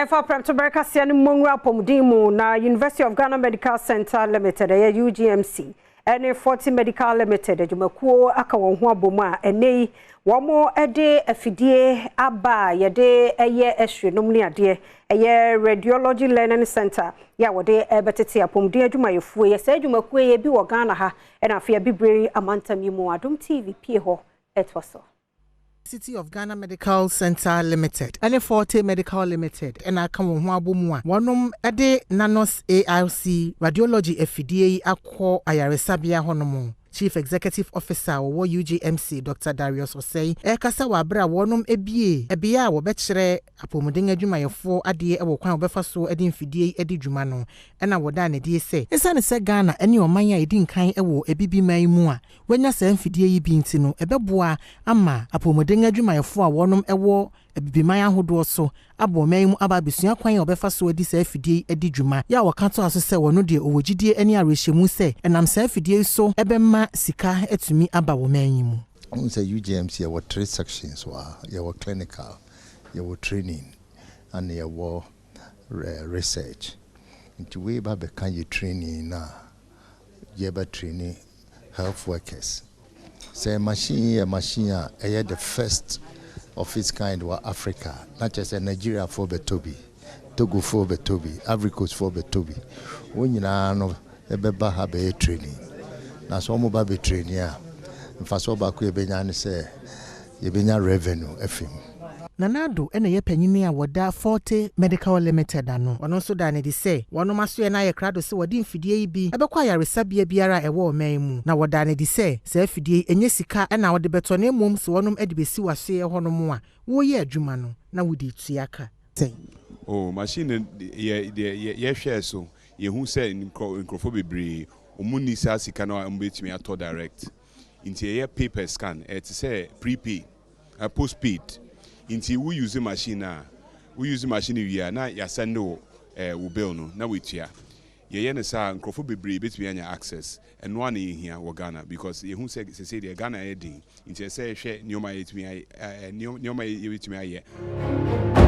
Ɛfa prɛmtoberɛ kaseɛ no mmɔ nwura apɔmuden mu na University of Ghana Medical Centre Limited, ɛyɛ UGMC, ɛne Forte Medical Limited adwumakuo aka wɔn ho abɔ mu a ɛnɛ yi wɔn de afidie aba a yɛde ɛyɛ x-ray nom ne adeɛ, ɛyɛ Radiology Learning Center yɛ a wɔde ɛbɛtete apɔmuden adwumayɛfoɔ. Yɛ saa adwumakuo yɛ bi wɔ Ghana ha ɛna afei Abibire amantam yi mu. Adom TV pie hɔ ɛtoa so. City of Ghana Medical Center Limited ɛne Forte Medical Limited ɛna aka wɔn ho abɔ mu a wɔnom ɛde Nanos ARC radiology afidie yi akɔ ayaresabea hɔnom. Chief Executive Officer wɔwɔ UGMC, Dr Darius Osei, ɛrekasa wɔ abere a wɔnom ebie ɛbea a wɔbɛkyerɛ apɔmuden adwumayɛfoɔ adeɛ ɛwɔ kwan a wɔbɛfa so de mfidie yi adi dwuma no, ɛna wɔda n'adie sɛ ɛsiane sɛ Ghana ɛne ɔman a ɛdi nkan ɛwɔ Ebibiman mu a wɔanya saa mfidie yi bi nti no, ɛbɛboa ama apɔmuden adwumayɛfoɔ a wɔnom ɛwɔ Abibiman ahodoɔ so abɔ ɔman mu aba abɛsua kwan a wɔbɛfa so adi saa afidie yi adi dwuma. Yɛ a wɔka to aso sɛ wɔno deɛ, ɔwɔ gyidie ne awerɛhyɛmu sɛ ɛnam saa afidie yi so ɛbɛma sika atumi aba wɔ man yi mu. Wohu sɛ UGMC yɛwɔ three sections wɔ ha: yɛwɔ clinical, yɛwɔ training, ana yɛwɔ research. Nti wei ba bɛka yɛ training na yɛbɛ training health workers sɛ machine yi yɛ machine a ɛyɛ the first of its kind wɔ Africa, na kyerɛ sɛ Nigeriafoɔ bɛtɔ bi, Togofoɔ bɛtɔ bi, Ivory Coastfoɔ bɛtɔ bi. Wɔn nyinaa no ɛbɛba ha bɛyɛ training, na sɛ wɔn ba bɛ training a, mfasoɔ baako yɛbɛnya ne sɛ yɛbɛnya revenue afi mu. Nana Ado ɛna ɛyɛ panyini a wɔda Forte Medical Limited ano. Ɔno nso da ne de sɛ wɔnom asoɛ no ayɛ krado sɛ wɔde mfidie yi bi ɛbɛkɔ ayaresabea biara a ɛwɔ ɔman mu, na wɔda ne de sɛ saa afidie yi ɛnyɛ sika ɛna wɔde bɛtɔ, na mmom sɛ wɔnom de bɛsi w'asoɛ hɔnom a wɔreyɛ adwuma no na wode tua ka. Oh, machine no yɛ deɛ yɛhwɛɛ so, yɛhu sɛ nkurɔfoɔ bebree ɔmu ni saa sika no a wɔbɛtumi atɔ direct, nti ɛyɛ pay per scan. Ɛte sɛ prepaid, postpaid. Nti wo use machine a, wo use machine wie a, na yɛasend wo wo bill no na woatua. Yɛyɛ no saa, nkurɔfoɔ bebree bɛtumi anya access. Ɛno a na yɛhia wɔ Ghana, because yɛhu sɛ sɛsɛ deɛ Ghana yɛ den, nti ɛsɛ yɛhwɛ nneɛma a yɛtumi ayɛ, nneɛma a yɛbɛtumi ayɛ.